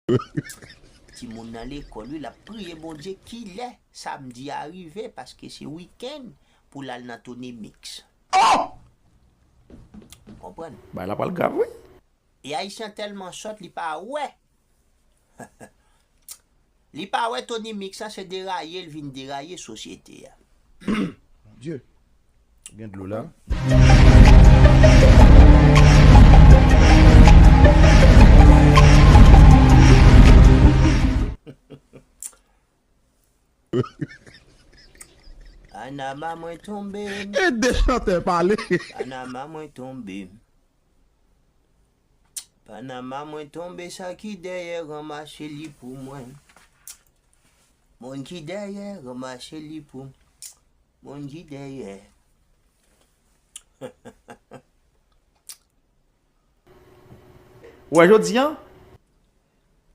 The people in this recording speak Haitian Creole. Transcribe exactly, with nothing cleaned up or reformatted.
Timoun nan lekòl, wi, l ap priye Bondye kilè samdi a rive, paske se wikenn pou l al nan Tony Mix. Konprann? Bagay la pral grav, wi. E Ayisyen tèlman sòt, li pa wè. Li pa wè Tony Mix la, se deraye l vin deraye sosyete a. Mon Dieu. Gen dlo la. Panama mwen tonbe. E de chantè pale. Panama mwen tonbe. Panama mwen tonbe, sa ki dèyè ranmase li pou mwen. Moun ki dèyè ranmase li pou moun ki dèyè. Ou wè jodi an,